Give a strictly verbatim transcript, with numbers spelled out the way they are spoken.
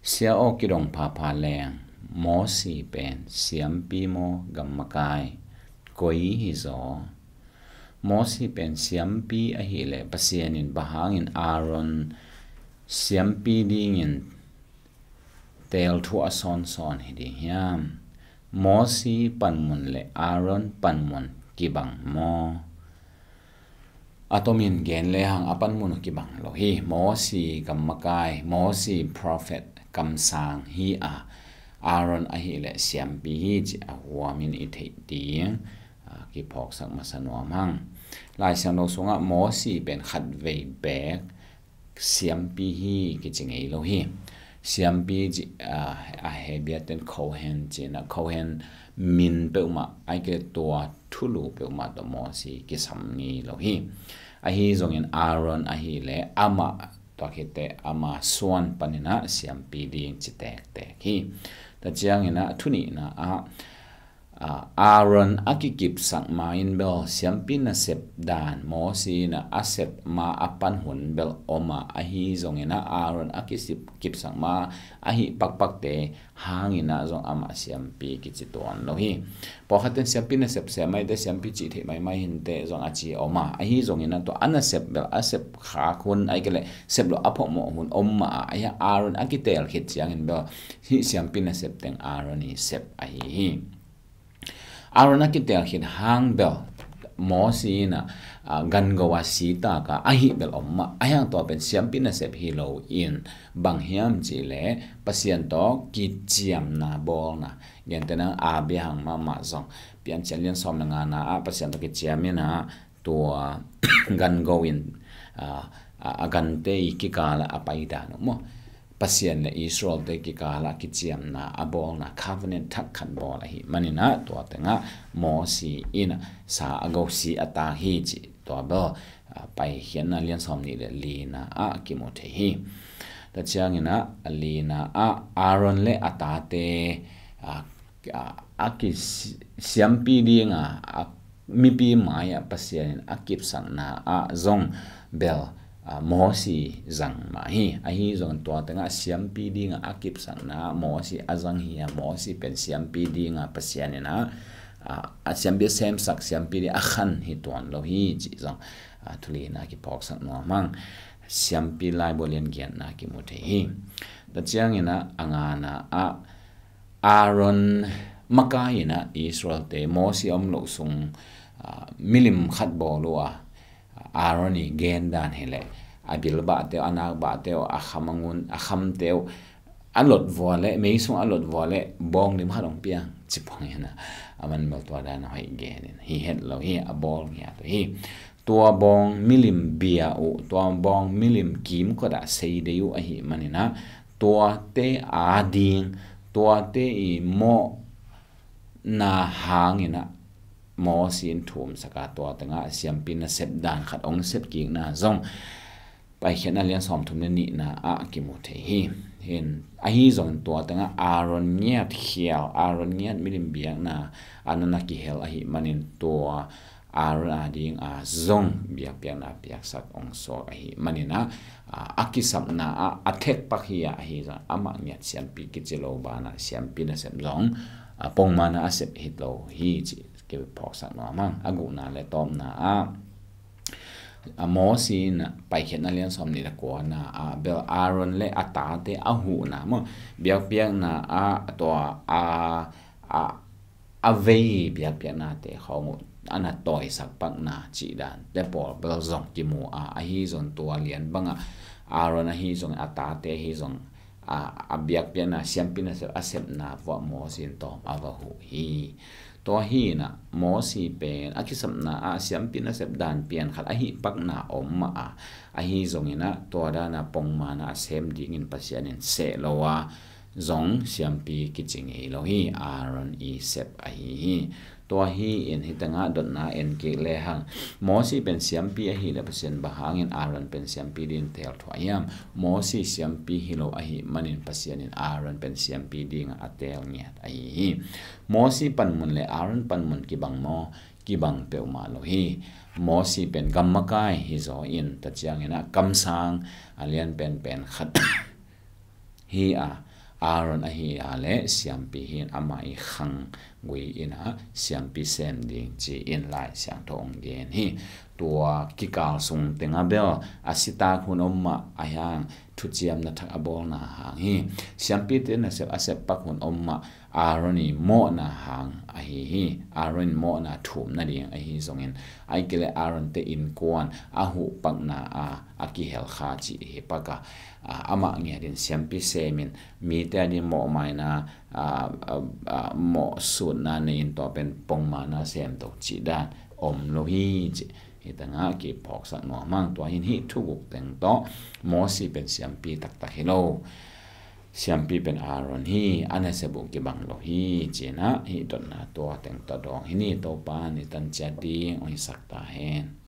Sia aw, kidong phapha leng, Mosi pen siampi maw, gammakai, koi hi zaw? Mosi pen siampi ahih leh Pasian in bang hangin Aaron siampi dingin teelthuah a sawnsawn hi ding hiam? Mosi panmun le Aaron panmun kibang maw? A tomin gen lehang a panmun kibang lo hi. Mosi gammakai, Mosi prophet, kamsang hi a, Aaron ahih leh siampi hi cih a huamin i theih ding, a, kiphawksak masa nuam hang. Lai Siangtho sungah Mosi pen khatvei beek siampi hi kici ngei lo hi. Siampi ci, a, a Hebrew ten Kohen ci-in a, Kohen min peuhmah, ahih kei leh tua thulu peuhmah tawh Mosi kisam ngei lo hi. Ahi zongin Aaron ahih leh amah, tua khit teh ama suan panin a siampi ding ci tektek hi. Tua ciangin a, thu nihna ah, a, Aaron a kikipsak ma-in bel siampi nasep dan Mosi in a, a sep ma a pan hun bel om a, ahi zongin a Aaron a kisip, kipsak ma ahi pakpakte hangin a zong amah siampi kici tuan lo hi. Pawlkhat ten siampi nasep sem maite, siampi cih theih maimai hinte zong a ci om a, ahi zongin a tua a nasep bel a sep khak hun, ahih kei leh sep loh a phawkmawh hun om mah a, ahi a Aaron a kiteel khit ciangin bel hih siampi nasep teng Aaron i sep ahi hi. Aaron a kiteel khit hang bel Mosi in a, a, gan go a sitak a, ahi bel om mah, ahi hang tua pen siampi nasep hi lo in, bang hiam cih leh Pasian tawh kiciamna bawlna. Gentehna a bia hang mahmah zong Piancil lian sawm le ngana ah Pasian tawh kiciam in a, tua gan go in, a, a, a gante i kikal ah a paidan uh maw, Pasian le Israelte kikal ah kiciamna a bawlna, covenant thak khat bawl ahih manin a, tua teng ah Mosi in a sa a go, si a tak hi cih tua bel, a, Paikhiatna lian sawm nih le lina ah kimu thei hi. Tua ciangin a, a lina ah Aaron le a tate, a, a, a ki si-, siampi ding a, a mipi mai ah Pasian in a kipsakna ah zong bel, a, Mosi zang mah hi. Ahi zong tua teng ah siampi ding a, a kipsakna ah Mosi a zang hi a, Mosi pen siampi ding a Pasian in a, a, a siampi a semsak, siampi ding a khan hi tuan lo hi cih zong, a, thu lina kiphawksak nuam hang. Siampi laibu lian giatna kimu thei hi. Tua ciangin a, a ngana ah Aaron makai in a Israelte Mosi om loh sung, a, milim khat bawl uh a, Aaron i gen dan hi leh, a bilbahte uh, a nakbahte uh, a kham a ngun, a khamte uh, a lot vua leh, mei sung a lot vua leh bawng lim khat hong piang ci pong in a, aman bel tua dan a hoih gen in hi het lo hi, a bawl ngiat uh hi. Tua bawng milim bia uh, tua bawng milim kimkot ah seidei uh ahih manin a, tuate a ding, tuate i mawhna hangin a Mosi in thumsak a, tua teng ah siampi nasep dan khat hong sep kikna zong Paikhiatna lian sawmthum le nihna ah kimu thei hi. Hin, ahi zongin tua teng ah Aaron ngiat khial, Aaron ngiat milim biakna a na na kihel ahih manin tua Aaron a ding a zong biakpiakna piaksak hong suak ahih manin a, a, a kisapna ah a thekpak hi a, ahi zong amah ngiat siampi kici lo banah siampi nasep zong, a, pongmana a sep hi lo hi cih kiphawksak nuam hang. A gukna le tawpna ah, a, Mosi in a Paikhiatna lian sawm nih le kuana ah bel Aaron le a tate a huhna maw, biakpiakna ah tua a, a, a vei biakpiaknate khawng uh a na tawisak pakna cih dante pawl bel zong kimu a, ahi zong tua lian bangah Aaron ahi zong, a tate ahi zong, a, a biakpiakna siampi nasep a sepna vuah Mosi in tawm a va huh hi. Tua hi in a Mosi pen a kisapna ah siampi nasep dan pian khat ahi pakna om mah a, ahi zongin a tua dan a pongmana a sem dingin Pasian in seh lo a zong siampi kici ngei lo hi, Aaron i sep ahi hi. Tua hi in hih teng ah dotna en kik lehang, Mosi pen siampi ahih leh Pasian bang hangin Aaron pen siampi dingin teelthuah hiam? Mosi siampi hi lo ahih manin Pasian in Aaron pen siampi dingah a teel ngiat ahi hi. Mosi panmun le Aaron panmun kibang maw? Kibang peuhmah lo hi. Mosi pen gammakai hi zaw in, tua ciangin a kamsang a lian penpen khat hi a, Aaron ahi a le siampi hi in, amah i khang gui in ah siampi sem ding ci-in Lai Siangtho hong gen hi. Tua kikal sung teng ah bel a sitak hun om mah, a hiang thuciamna thak a bawlna hang hi. Siampite nasep a sep pak hun om mah, Aaron i mawhna hang ahi hi. Aaron i mawhna thum nading ahi zongin, ahih kei leh Aaron te innkuan a huh pakna a, a kihel kha cih hi pak a, a, amah ngiat in siampi sem in, mite a ding mawhmaina, a, a, a, mawhsutna nei in, tua pen pongmawhna sem to cih dan om lo hi cih hi tangah kiphawksak nuam hang. Tua hi in hih thuguk teng tawh Mosi pen siampi taktak hi lo. Siampi pen Aaron hi, a nasep uh kibang lo hi ci-in ah hih dotna tua teng tawh dawng hi ni. Topa in i tan ciat ding hong hisak ta hen.